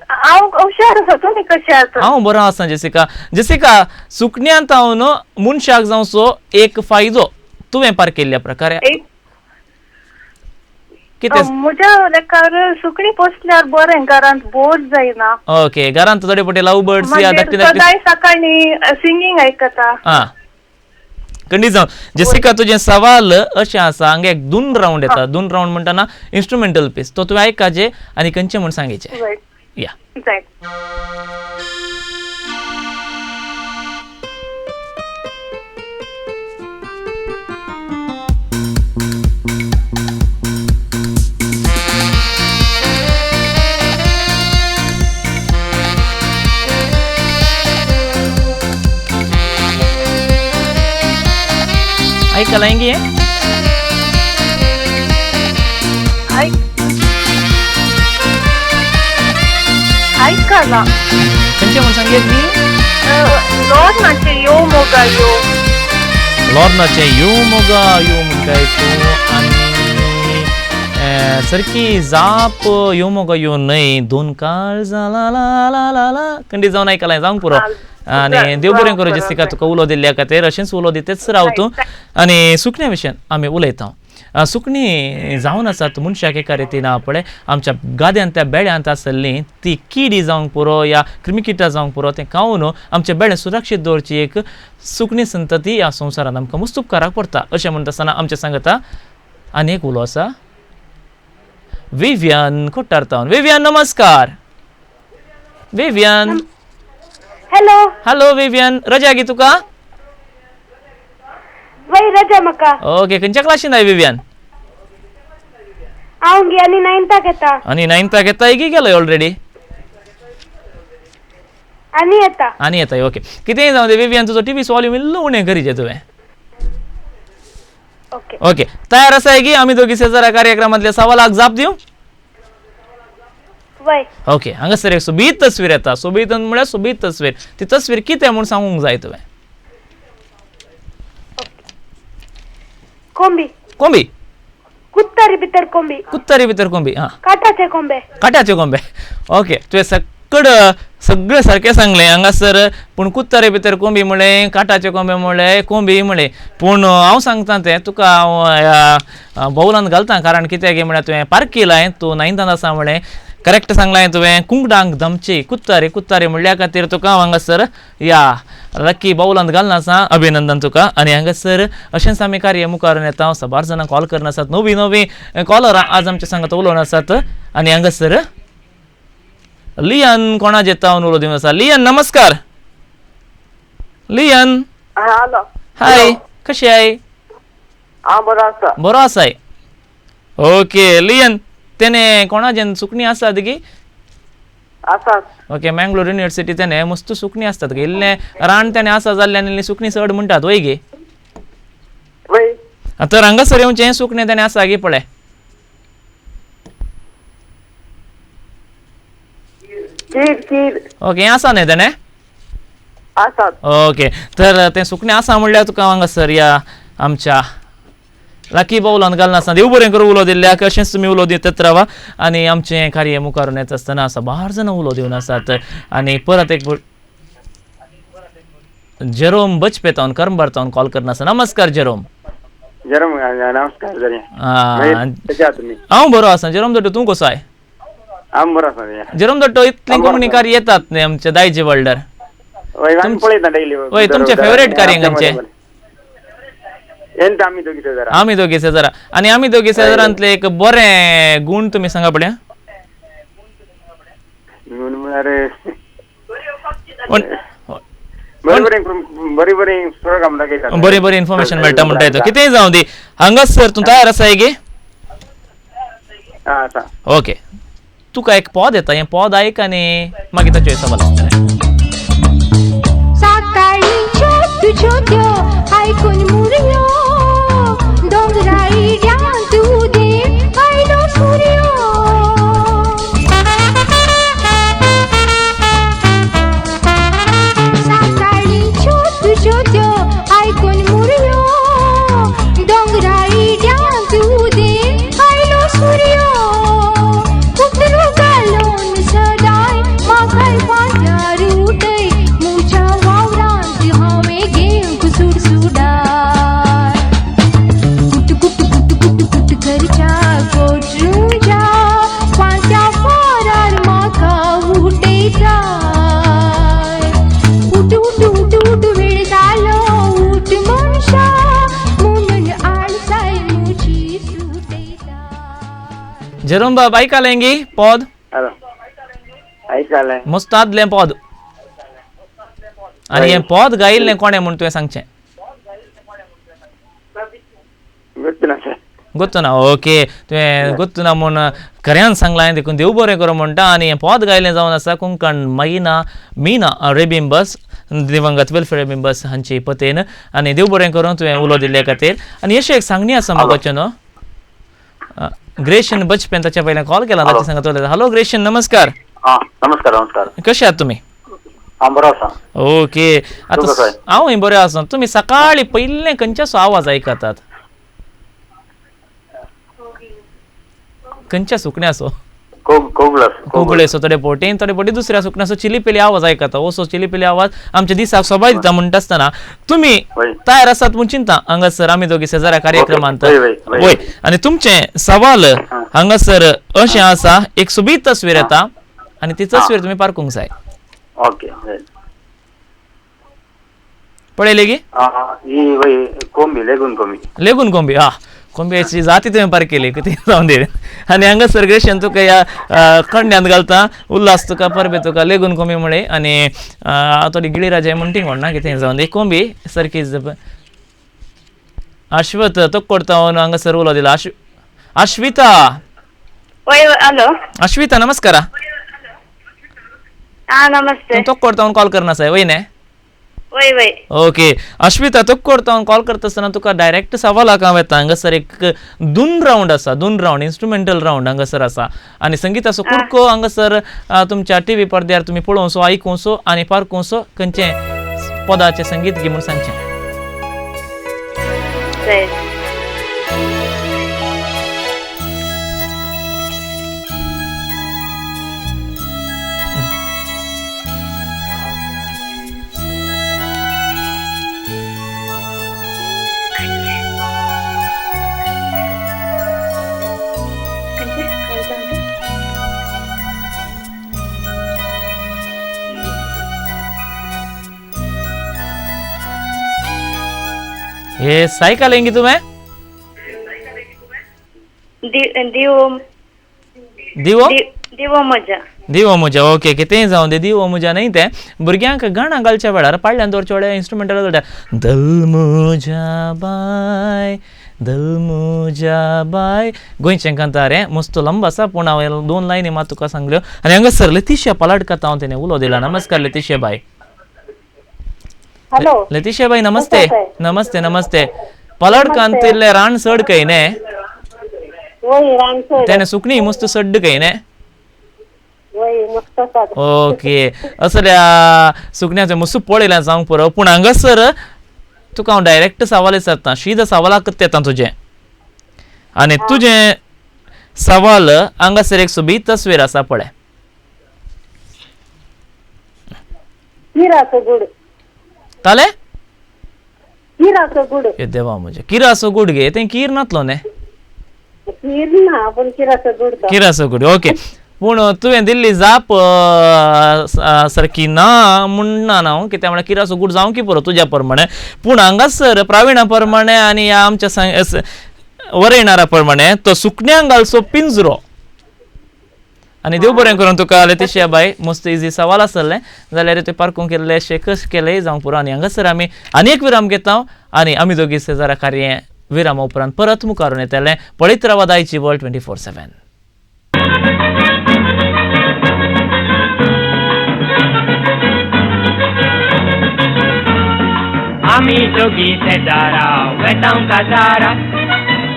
हांव हुशार आसा, तुमी कशें आसा? हांव बरो आसा जेसिका. जेसिका, सुकण्यान तावन मनशाक जावचो एक फायदो तुवें पार केल्ल्या प्रकारे कितें? म्हज्या लेखार सुकणीं पोसल्यार बरें, घरांत बोर जायना. ओके, घरांत थोडे पटे लव बर्ड्स या धाकटी धाकटी सदांय सकाळीं सिंगींग आयकता. आं, खंडीत जावं. जेसिका, तुजें सवाल अशें आसा, हांगा एक दोन रावंड येता. दोन रावंड म्हणटना इन्स्ट्रुमेंटल पीस, तो तुवें आयकाचें आनी खंयचें म्हूण सांगचें. या आयकलांगी आयकला. खंयचें म्हूण सांगयत गी? लॉर्नाचें यो मोगा यो. लॉर्नाचें यो मोगा यो म्हणटाय तूं. आनी सारकी जाप यो मोगा यो न्हय, दोन काळ जाला ला ला ला ला खंडीत जावन आयकलां जावंक पुरो. आनी देव बरें करूं जेसिका, तुका उलो दिल्ल्या खातीर. अशेंच उलो दितेच राव तूं. आनी सुकण्या विशयान आमी उलयता. सुकणीं जावन आसात मनशाक एका रितीन पळय आमच्या गाद्यांत त्या बेड्यांत आसली ती किडी जावंक पुरो या क्रिमिकिटां जावंक पुरो, तें खावन आमचे बेडे सुरक्षीत दवरची एक सुकणी संतती ह्या संवसारांत आमकां मस्त उपकाराक पडटा. अशें म्हणटा आसतना आमचें सांगता आनी एक उलो आसा विवियन कोट्टार. विवियन नमस्कार. विवियन. हॅलो. हॅलो विवियन, रजा गी तुका? वय रजा म्हाका. ओके, खंयच्या क्लासीन आहे विवियन? हांव गे आनी नायन्थाक येता. आनी नायन्थाक येता की गेलोय ऑलरेडी? आनी येता. आनी येता. ओके, कितेंय जावं दे विवियन, तुजो टीव्ही वॉल्यूम इल्लो उणें करीजे तुवें. ओके. ओके, तयार आसाय की आमी दोगी शेजारा कार्यक्रमांतल्या सवालाक जाप दिवं? वय. ओके, हांगासर एक सोबीत तस्वीर येता. सोबीत म्हळ्यार सोबीत तस्वीर. ती तस्वीर कितें म्हूण सांगूंक जाय तुवें. कोंबी. कोंबी. कुत्तारी भितर कोंबी. कुत्तारी भितर कोंबी. हां, काटाचे कोंबे. काट्याचे कोंबे. ओके, तुवें सकड सगळें सारकें सांगलें हांगासर. पूण कुत्तारे भितर कोंबी म्हळें, काटाचे कोंबे म्हळें, कोंबी म्हळें. पूण हांव सांगता तें तुका हांव बावलान घालता, कारण कित्याक म्हळ्यार तुवें पार्किलाय, तूं नायन्थान आसा म्हळें. करेक्ट सांगलां तुवें. कुंकडांक धमची कुत्तारे कुत्तारे म्हणल्या खातीर तुका हांव हांगासर ह्या लकी बावलांत घालना आसा. अभिनंदन तुका. आनी हांगासर अशेंच आमी कार्य मुखार येता. साबार जाणां कॉल करना आसात, नवी नवी कॉलरां आज आमच्या सांगात उलोवन आसात. आनी हांगासर लियन कोणाचे तावन उलो दिवन आसा. लियन नमस्कार. लियन. हॅलो. हाय, कशें आहाय? हांव बरो आसा. बरो आसाय. ओके लियन, तेने कोणाजेन सुकणी आसात गी? आसात. ओके, मँगलोर युनिवर्सिटी तेने मस्त सुकणी आसतात गे. इल्लें रान तेणे आसा जाल्ल्यान इल्ली सुकणी चड म्हणटात वय गे? वय. तर हांगासर येवचें सुकणें तेणे आसा गे पळय. ओके, आसा न्हय तेणे? आसात. ओके, तर तें सुकणें आसा म्हणल्यार तुका हांगासर ह्या आमच्या लकी बावलान घालना आसतना देव बरें करूं उलो दिल्ल्याक. अशेंच तुमी उलो दितात रावा. आनी आमचें कार्य मुखार येता आसतना साबार जाणां उलो दिवन आसात. आनी परत एक जेरोम बचपेतावन करंबारतावन कॉल करना आसा. नमस्कार जेरोम. जेरोम नमस्कार. हांव बरो आसा. जेरोम दोट्टो, तूं कसो आहाय? हांव बरो आसा. जेरोम दोट्टो, इतली कोंकणी कार्य येतात न्ही आमच्या दायजे वर्ल्डार. वय, तुमचें फेवरेट कार्य खंयचें? आमी दोगी शेजारा. आमी दोगी शेजारा. आनी आमी दोगी शेजारांतले एक बरें गुण तुमी सांगा पळया. गुण म्हळ्यार बरी बरी प्रोग्राम दाखयतात, बरी बरी इन्फॉर्मेशन मेळटा म्हणटा. येता कितेंय जावं दी. हांगासर तूं तयार आसाय गे? आसा. ओके, तुका एक पद येता, हें पद आयक आनी मागीर ताचेर सवाल आसतलें. सकाळींच्यो तुज्यो त्यो आयकून मुरयो, दोंगराइड्यांत उदें आयलो सुर्यो. सकाळींच्यो तुज्यो जेरोम बाब आयकलें गी पद? हॅलो आयकलें. मस्त आदलें पद. आनी हें पद गायिल्लें कोणें म्हूण तुवें सांगचें? गोत्तू ना. ओके तुवें गोत्तू ना म्हूण खऱ्यान सांगलां देखून देव बरें करूं म्हणटा. आनी हें पद गायलें जावन आसा कोंकण मैना मीना रेबिंबस दिवंगत वेलफेर रेबिंबस हांची पतेन. आनी देव बरें करूं तुवें उलो दिल्ले खातीर. आनी अशें एक सांगणी आसा म्हाका न्हू ग्रेशन बचपेन ताच्या पयल्यान कॉल केला ताच्या सांगत. हॅलो ग्रेशन नमस्कार. नमस्कार नमस्कार. कशे आहात तुमी? हांव बरो आसा. ओके आतां हांवूय बरो आसा. तुमी सकाळी पयलें खंयच्याचो आवाज आयकतात? खंयच्या सुकण्याचो? कोगळेचो. थोडे पोटीन थोडे पोटी दुसऱ्या सुकण्याचो चिलीपिली आवाज आयकता. असो चिलीपिली आवाज आमच्या दिसाक सोबाय दिता म्हणटा आसतना तुमी तयार आसात म्हूण चिंता हांगासर आमी दोगी शेजाऱ्या कार्यक्रमांत. वय आनी तुमचें सवाल हांगासर अशें आसा, एक सोबीत तस्वीर येता आनी ती तस्वीर तुमी पारकूंक जाय. ओके पळयली गी? कोंबी, लेगून कोंबी. लेगून कोंबी. हा कोंबयेची जाती तुवें पार केली कितें जावन दी. आनी हांगासर ग्रेशन तुका ह्या खंड्यांत घालता उल्हास तुका परबे तुका लेगून कोंबी म्हळें. आनी थोडी गिळीराजा म्हणटी कोण ना कितें जावन दी कोंबी सारकी. अश्वत तोक्कोडता हांगासर उलो दिला. अश्विता. हॅलो अश्विता नमस्कार. नमस्ते. तोक्कोडता कॉल करना साहेब वय न्ही? वय वय. ओके अश्विता तोक्कोडता कॉल करता आसतना तुका डायरेक्ट सवालाक हांव येता. हांगासर एक दोन रावंड आसा, दोन रावंड इन्स्ट्रुमेंटल रावंड हांगासर आसा आनी संगीताचो कुडको हांगासर तुमच्या टीव्ही पडद्यार तुमी पळोवचो आयकुचो आनी पारकुचो खंयचें पदाचें संगीत गी म्हूण सांगचें. ये साइकिल लेंगी तुम्हें? दिवो दिवो दिवो मजा. दिवो मुजा. ओके कितेंय जावं दे दिवो मुजा न्ही तें भुरग्यांक गाणां घालच्या वेळार पाडल्यान दवरच्या वेळार इन्स्ट्रुमेंटल दवरता दल मुजा बाय दल मुजा बाय गोंयचें कांतार हें मस्त लंब आसा पूण हांवें दोन लायनी मात तुका सांगल्यो. आनी हांगासर लतीशा पलाडकार हांव तेणें उलो दिला. नमस्कार लतीशा बाय. हॅलो लतीशा बाई नमस्ते. नमस्ते नमस्ते. पलाडकांत रान चड कय न्ही? तेणे सुकणी मस्त सड्ड कय न्ही? ओके असल्या सुकण्याचें मस्त पळयलें जावंक पुरो. पूण हांगासर तुका हांव डायरेक्ट सवाल विचारता, शीद सवालाक येता तुजें. आनी तुजें सवाल हांगासर एक सोबीत तस्वीर आसा पळय. ताले देवा म्हजे किरासो गुड गे तें कीर नातलो न्ही? किरासो गुड. ओके पूण तुवें दिल्ली जाप सारकी ना म्हणना ना हांव, कित्याक म्हळ्यार किरासो गुड जावंक पुरो तुज्या प्रमाणे. पूण हांगासर प्राविणा प्रमाणे आनी ह्या आमच्या वरयणारा प्रमाणे तो सुकण्यांक घालचो पिंजरो. आनी देव बरें करून तुका लतीशा बाय मस्त इजी सवाल आसलें जाल्यार तुवें पारकूंक केल्लें शेकस केलें जावंक पुरो. आनी हांगासर आमी आनी एक विराम घेता आनी आमी दोगी शेजारा कार्य विरामा उपरांत परत मुखारून येतले. पळयत रावा दायची वर्ल्ड 24/7. आमी दोगी शेजारा वेतांव काजारा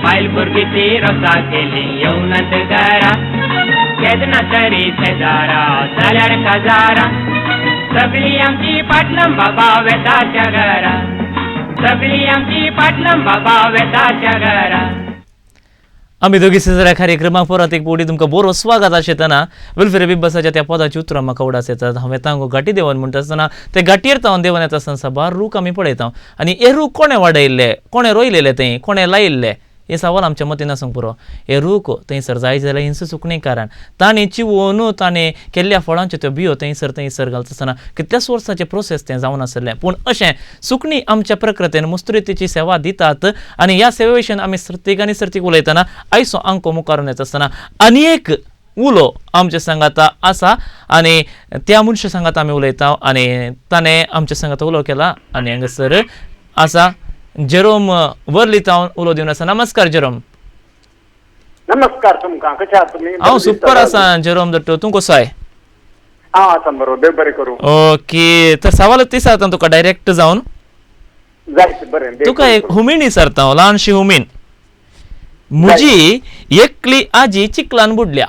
बायल भुरगीं ती रोसा केली येवनात घरा केन्ना तरी शेजारा जाल्यार काजारा सगळी आमची पाटलम बाबा वेताच्या घरा सगळी आमची पाटलम बाबा वेताच्या घरा. आमी दोगी शेजाऱ्या कार्यक्रमाक परत एक पुडी तुमकां बरो स्वागत आशितना वेलफेर बिब्बसाच्या त्या पदाची उतरां म्हाका उडास येतात. हांवें तांकां घाटी देवन म्हणटा आसतना ते घाटयेर तावन देवन येता आसतना साबार रूख आमी पळयता आनी हे रूख कोणें वाडयल्ले, कोणें रोयलेले, ते कोणें लायिल्ले हे सवाल आमच्या मतीन आसूंक पुरो. हे रूख थंयसर जाय जाल्यार हिंस सुकणीं कारण ताणें चिवोन ताणें केल्ल्या फळांच्यो त्यो बियो थंयसर थंयसर घालता आसतना कितल्याच वर्सांचें प्रोसेस तें जावन आसलें. पूण अशें सुकणीं आमच्या प्रकृतीन मुस्तुरितीची सेवा दितात आनी ह्या सेवे विशयान आमी सर्तीक आनी सर्तीक उलयतना आयचो आंको मुखारून येता आसतना आनी एक उलो आमच्या सांगाता आसा आनी त्या मनशा सांगाता आमी उलयता आनी ताणें आमच्या सांगाता उलो केला आनी हांगासर आसा जेरोम वर्ली तावन उलो दिवन आसा. नमस्कार जेरोम. नमस्कार तुमकां, कशें आसा तुमी? हांव सुपर आसा जेरोम दत्तो, तूं कसो आय? हांव आसा बरो, देव बरें करूं. ओके, तर सवाल ती विचारता तुका डायरेक्ट जावन. जायत बरें. तुका एक हुमीण विचारता हांव, ल्हानशी हुमीण. म्हजी एकली आजी चिखलान बुडल्या.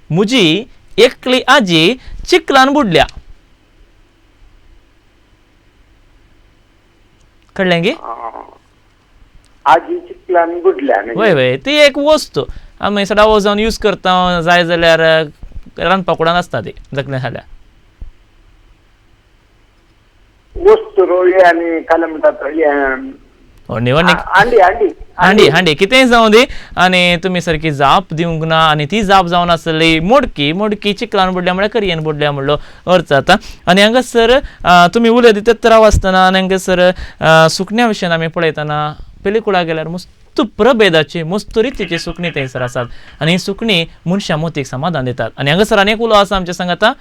म्हजी एकली आजी चिखलान बुडल्या. कळ्ळें गे? आजी चिखलान बुडल्या. वय वय, ती एक वस्तू आमी सदां जावन यूज करता, जाय जाल्यार रांदपा कुडान आसता ती जगले जाल्यार. वस्तू रोय आनी काल म्हणटात हांडी हांडी हांडी हांडी कितेंय जावं दी. आनी तुमी सारकी जाप दिवंक ना आनी ती जाप जावन आसली मोडकी. मोडकी चिखलान बुडल्या म्हळ्यार करयेन बुडल्या म्हणलो अर्थ जाता. आनी हांगासर तुमी उलयत दितात राव आसतना आनी हांगासर सुकण्या विशयान आमी पळयतना पेलिकुळा गेल्यार मस्त प्रभेदाची मस्त रितीची सुकणीं थंयसर आसात आनी ही सुकणीं मनशां मोतीक समाधान दितात. आनी हांगासर आनी एक उलो आसा आमच्या सांगाता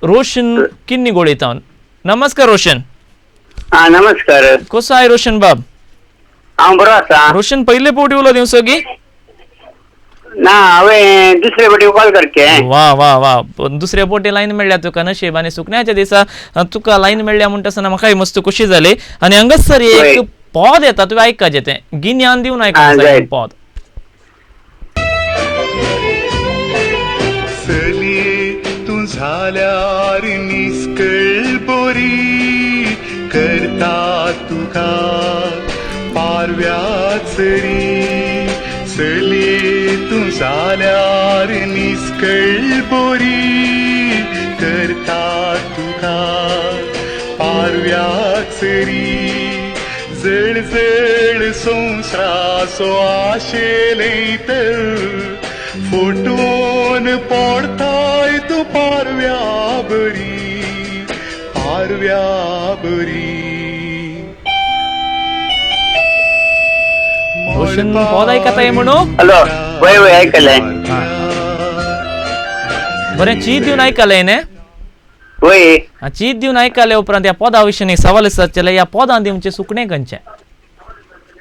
रोशन किन्नी गोळी तावन. नमस्कार रोशन. नमस्कार. कसो आहे रोशन बाब? हांव बरो आसा. रोशन पयले फावटी उलो दिवचो की ना? हांवें दुसरे फावटी कॉल करचे. वा वा वा, दुसरे फावटी लायन मेळ्ळ्या तुका नशीब आनी सुकण्याच्या दिसा तुका लायन मेळ्ळ्या म्हणटा आसतना म्हाकाय मस्त खोशी जाली. आनी हांगासर एक पद येता, तुवें आयकाचें तें गिन्यान दिवन आयकूंक पद. चलये तूं जाल्यार निस्कळ बोरी करता तुका पारव्याचरी. चलये तूं जाल्यार निस्कळ बोरी करता तुका पारव्याचरी. जळ जळ संवसाराचो आशेलें तर फोटोन पडताय तूं पारव्या बरी पारव्या बरी. रोशन पद आयकताय म्हणून? हॅलो, वय वय आयकलें. बरें चीत दिवन आयकलें न्ही? वय. चीत दिवन आयकले उपरांत ह्या पदा विशीं सवाल विचारचेले, ह्या पदान दिवचें सुकणें खंयचें?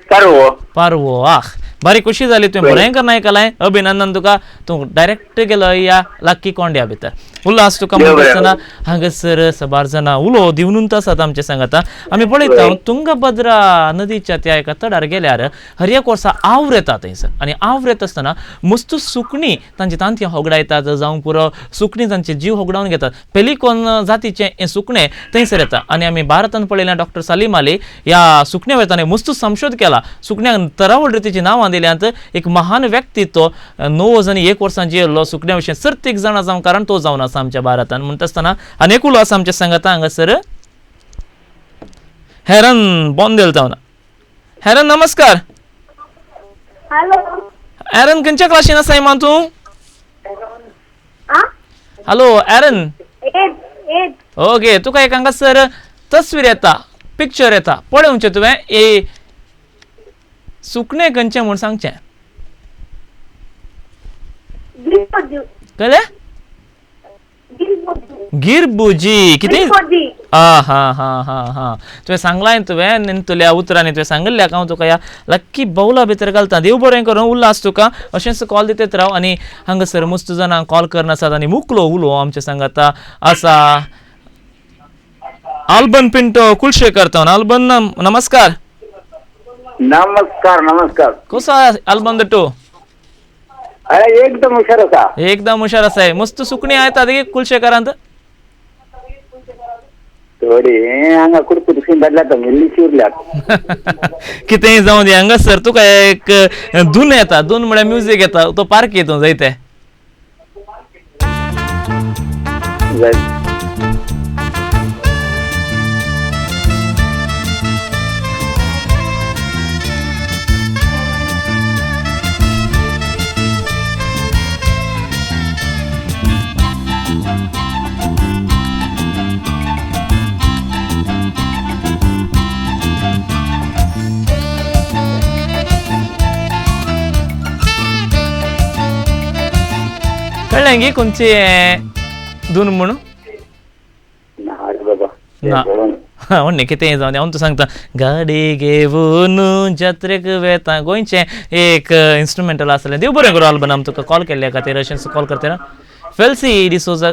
पारवो. पारवो. आह, बरी खुशी जाली तुवें बरें करून आयकलें, अभिनंदन तुका. तूं डायरेक्ट गेलो ह्या लक्की कोंड्या भितर. उल्हास तुका म्हणटा आसतना हांगासर सबार जाणां उलो दिवनूच आसात आमचे सांगाता. आमी पळयता तुंगभद्रा नदीच्या त्या एका तडार गेल्यार हर एक वर्सा आवर येता थंयसर आनी आवर येता आसतना मस्त सुकणीं तांची तांतयां होगडायतात, जावं पुरो सुकणीं तांचे जीव होगडावन घेतात. पेलिकॉन जातीचें हें सुकणें थंयसर येता. आनी आमी भारतान पळयलें डॉक्टर सालीम अली ह्या सुकण्या वयर ताणें मस्त संशोध केला, सुकण्यांक तरावळ रितीचीं नांवां दिल्यांत. एक महान व्यक्ती तो 9 1 वर्सां जियेल्लो सुकण्या विशीं सर्तीक जाणा जावं कारण तो जावन आसा आमच्या भारतान. म्हणटा आसतना आनी एक उलो आसा आमच्या सांगाता हांगासर हेरन बोंदेल तावन. हेरन नमस्कार. हॅलो हेरन, खंयच्या क्लासीन आसाय मा तूं? हॅलो हेरन. ओके, तुका एक हांगासर तस्वीर येता, पिक्चर येता, पळोवचें तुवें ए सुकणें खंयचें म्हूण सांगचें. कळ्ळें? गिरबुजी. कितें? आ हा हा हा हा, तुवें सांगलां तुवें तुल्या उतरांनी तुवें सांगिल्ल्याक हांव तुका ह्या लक्की बावला भितर घालता. देव बरें करूं, उल्हास तुका अशेंच कॉल दितेत राव. आनी हांगासर मस्त जाणां कॉल करनासात आनी मुकलो उलो आमच्या सांगाता आसा आल्बन पिंटो कुलशेखर तावन. आल्बन नमस्कार. नमस्कार नमस्कार. कसो आहा आल्बन दट्टू? अरे एकदम हुशार आसा. एकदम हुशार आसा. मस्त सुकणीं येतात कुलशेखरांत. थोडी हांगा कुरकुर धाडल्या इल्लीशी उरल्या. कितेंय जावं दी, हांगासर तुका एक धून येता, धून म्हळ्यार म्युजीक येता, तो पार्क येतून जायते. कळ्ळें गे खंयचे दोन म्हणून? ना व्हडलें कितेंय जावं, हांव तुका सांगता गाडी घेवन जात्रेक वेता गोंयचें एक इन्स्ट्रुमेंटल आसलें. देव बरें करूं आल्बन तुका कॉल केल्ल्या खातीर. अशेंच कॉल करतना फेल्सी डिसोजा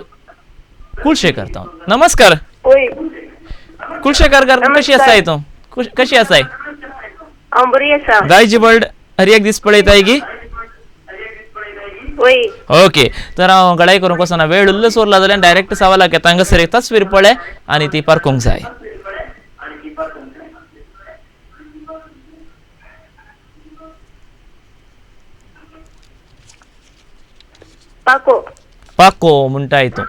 कुलशेखर तावन. नमस्कार कुलशेखर, कशी आसाय तूं? कशी आसाय? हांव बरी आसा. दायजी वर्ल्ड हर एक दीस पळयताय गी? ओके, तर हांव गडाय करूंक वचना, वेळ उरलो सोरला जाल्यार डायरेक्ट सवालाक येता. हांगासर एक तस्वीर पळय आनी ती पारखूंक जाय. पाको पाको म्हणटाय तूं.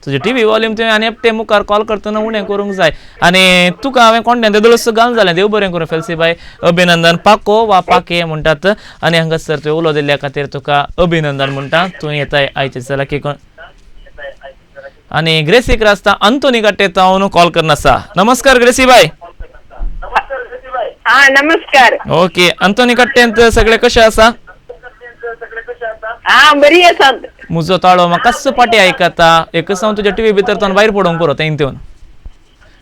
तुजे टीव्ही वॉल्यूम तुवें आनी एकटे मुखार कॉल करतना उणें करूंक जाय. आनी तुका हांवें कोणें तेदोळच घालून जालें. देव बरें करूं फेल्सी बाय, अभिनंदन. पाको वा पाके म्हणटात आनी हांगासर तुवें उलो दिल्ल्या खातीर तुका अभिनंदन म्हणटा. तूं येताय आयचे चलाकी कोण आनी ग्रेसीक रास्ता अंतोनी काट्टे तावन कॉल करना आसा. नमस्कार ग्रेसी बाय. नमस्कार. ओके, अंतोनी काट्टेंत सगळे कशें आसा? बरी आसा. मुजो ताळो म्हाका पाटी आयकता. एकच हांव तुज्या टीव्ही भितर तो भायर पडोवंक पुरो तें तेवन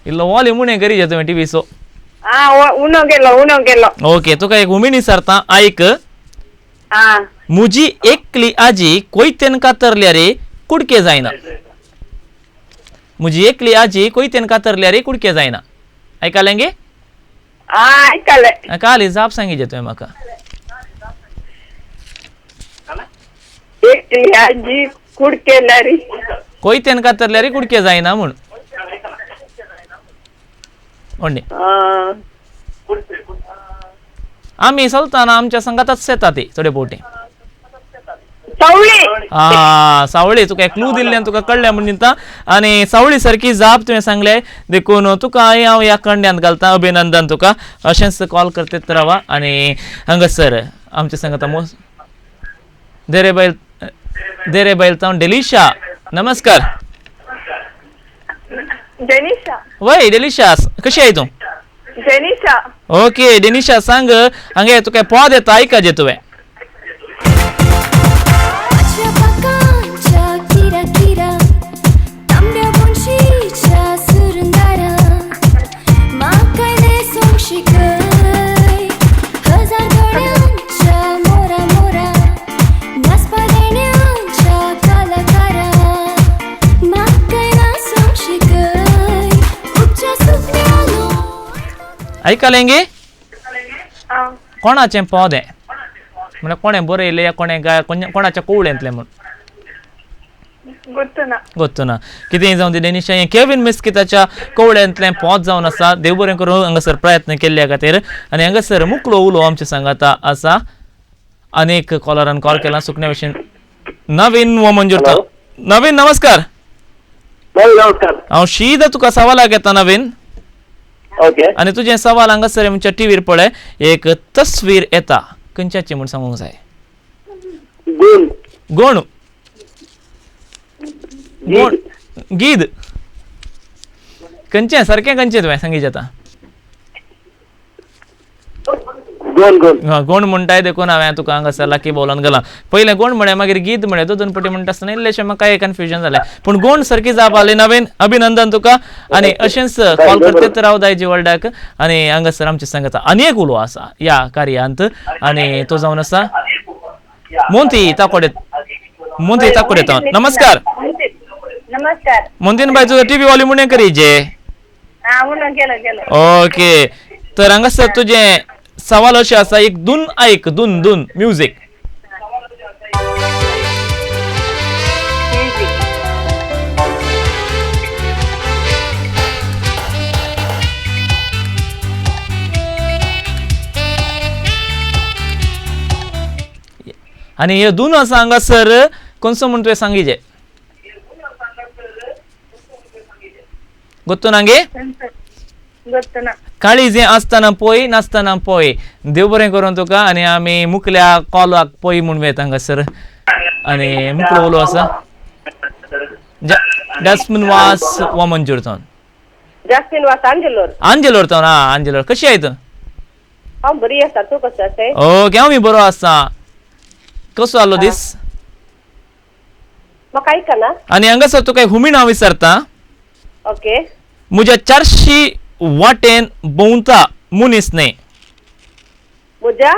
इल्लो वॉल्यूम उणें करी तुवें टीव्हीचो. उणो केलो उणो केलो. ओके, तुका एक उमेणी सारता आयक. मुजी एकली आजी कोयतेन कातरल्या रे कुडके जायना. मुजी एकली आजी कोयतेन कातरल्या रे कुडके जायना. आयकलें गे? आयकलें. काली जाप सांगिजे तुवें म्हाका. एकली आजी कुडके लारी कोयतेन कातरल्या रे कुडके जायना म्हूण. आमी चलतना आमच्या संगातच येता ती थोडे पोटी. सावळी तुका क्लू दिल्ल्यान तुका कळ्ळें म्हूण दिता. आनी सावळी सारकी जाप तुवें सांगले देखून तुका हांव ह्या कंड्यांत घालता. अभिनंदन तुका. अशेंच कॉल करतेत रावा. आनी हांगासर आमच्या संगाता मोस देरे बैल देरे बैल तावन डेलिशा. नमस्कार डेनिशा. वय डेलिशा, कशी आहे तूं? डेनिशा. ओके डेनिशा, सांग हांगे तुका पद येता आयकाजे तुवें. आयकलें गे? कोणाचें पद हें? म्हणल्यार कोणें बरयलें या कोणें गाय कोणाच्या कवळेंतलें म्हूण गोत्तू ना. कितेंय जावं ती डेनिशा, हें केवीन मिस्किताच्या कवळेंतलें पद जावन आसा. देव बरें करूं हांगासर प्रयत्न केल्ल्या खातीर. आनी हांगासर मुकलो उलो आमच्या सांगाता आसा. अनेक कॉलरान कॉल केला सुकण्या भशेन. नवीन वो मंजूर. नवीन नमस्कार. नमस्कार. हांव शीदा तुका सवालाक येता नवीन. ओके. आनी तुजें सवाल हांगासर आमच्या टीव्हीर पळय एक तस्वीर येता खंयच्याची म्हूण सांगूंक जाय? गुण. गुण गुण गीद खंयचें सारकें खंयचें तुवें सांगीत आतां? गोण म्हणटाय देखून हांवें तुका हांगासर लाकी बोलान गेलां. पयलें गोण म्हळें मागीर गीत म्हळें दोन पटी म्हणटा आसतना इल्लेशें म्हाका एक कन्फ्युजन जालें. पूण गोण सारकी जाप आली. नवीन अभिनंदन तुका. आनी अशेंच कॉल करतेत राव दायजी वर्ल्डाक. आनी हांगासर आमचे सांगता आनी एक उलो आसा ह्या कार्यांत आनी तो जावन आसा मोंती ताकोडे. मोंती ताकोडे. नमस्कार. नमस्कार मोंतीन बाय, तुजो टीव्ही वॉल्यूम उणें करी जे. ओके, तर हांगासर तुजें सवाल अशें आसा एक दोन आयक दोन दोन म्युजीक. आनी हे दोन आसा हांगासर कोणसो म्हूण तुवें सांगिजे? गोत्तो ना गे? काळी आसतना पळय नासतना पळय. देव बरें करून तुका. आनी आमी मुकल्या कॉलाक पळय म्हूण वेता हांगासर. आनी मुकलो उलो आसा. जास्मिन वास वामनजूर थावन. जास्मिन वास आंजेलोर. आंजेलोर थावन. हा आंजेलोर. कशी आहे तूं? हांव बरी आसा, तूं कसो आसा? ओके हांव बरो आसा. कसो आलो दीस? म्हाका आयकना. आनी हांगासर तुका हुमीण हांव विचारता. ओके. म्हज्या 400 वाटेन भोंवता मनीस न्हय. म्हज्या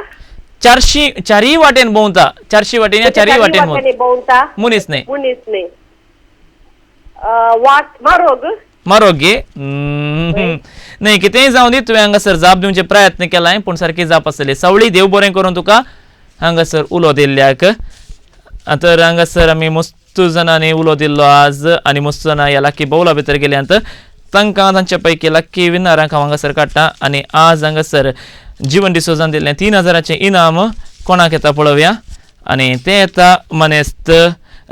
400 चारय वाटेन भोंवता. 400 वाटेन या चारय वाटेन भोंवता मनीस न्हय. मनीस न्हय. वाट मारोग. मारोग गे न्हय कितेंय जावं दी, तुवें हांगासर जाप दिवचे प्रयत्न केलाय पूण सारकी जाप आसली. सावळी देव बरें करून तुका हांगासर उलो दिल्ल्याक. तर हांगासर आमी मस्त जाणांनी उलो दिल्लो आज आनी मस्त जाणां ह्या लकी बावला भितर गेल्यांत. तांकां तांचे पैकी लकी विनरांक हांव हांगासर काडटा. आनी आज हांगासर जीवन डिसोजान दिल्लें 3000 इनाम कोणाक येता पळोवया. आनी तें येता मनेस्त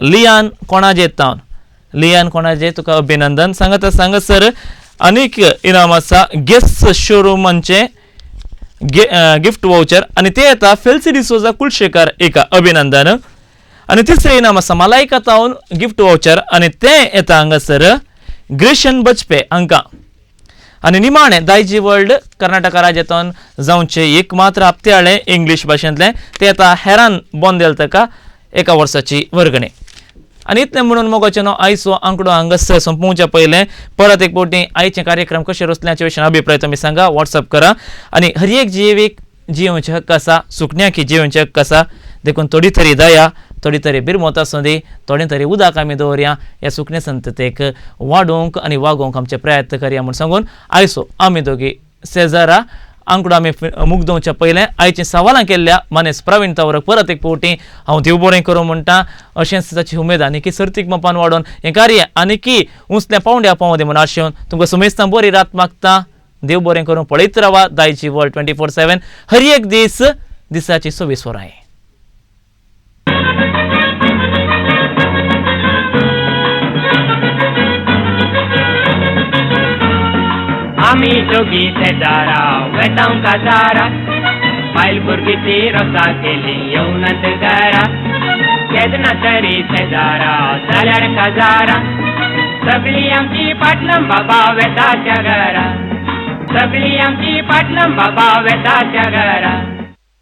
लियान कोणाजे तावन. लियान कोणाजे तुका अभिनंदन. सांगता सांगसर आनीक इनाम आसा गेस शोरुमांचे गिफ्ट वाउचर आनी ते येता फेल्सी डिसोजा कुलशेखर एका अभिनंदन. आनी तिसरें इनाम आसा मलायका तावन गिफ्ट वाउचर आनी तें येता हांगासर ग्रेशन बजपे हांकां. आनी निमाणें दायजी वर्ल्ड कर्नाटका राज्यांतल्यान जावचें एक मात्र हप्त्याळें इंग्लीश भाशेंतलें तें येता हेरान बोंदेल ताका एका वर्साची वर्गणी. आनी इतलें म्हणून मोगाचें न्हू आयचो आंकडो हांगासर सोंपोवच्या पयलें परत एक फावटी आयचे कार्यक्रम कशें रचल्याचे विशयान अभिप्राय तुमी सांगा, वॉट्सअप करा. आनी हर एक जिवीक जियोवचे हक्क आसा, सुकण्याकी जियोवचे हक्क आसा, देखून थोडी तरी दया, थोडी तरी बिरमत आसूं दी, थोडें तरी उदक आमी दवरया, ह्या सुकण्या संततेक वाडोवंक आनी वागोवंक आमचे प्रयत्न करया म्हूण सांगून आयचो आमी दोगी शेजारा आंकडो आमी मुगदोवच्या पयलें आयची सवालां केल्ल्या मानेस प्रवीण तावरक परत एक फावटी हांव देव बरें करूं म्हणटा. अशेंच ताची उमेद आनीकी सर्तीक मापान वाडोवन हें कार्य आनीकी उंचल्या पावंड्या पावों दी म्हूण आशेवन तुमकां सुमेस्तां बरी रात मागता. देव बरें करूं. पळयत रावा दायजी वर्ल्ड 24/7 हर एक दीस दिसाची 24 वरां. आमी दोगी शेजारा वेतांव काजारा, बायल भुरगीं ती रोसा केली येवनात घरा, केन्ना तरी शेजारा जाल्यार काजारा, सगळीं आमची पाटलम बाबा वेता त्या घरा, सगळीं आमची पाटलम बाबा वेता त्या घरा.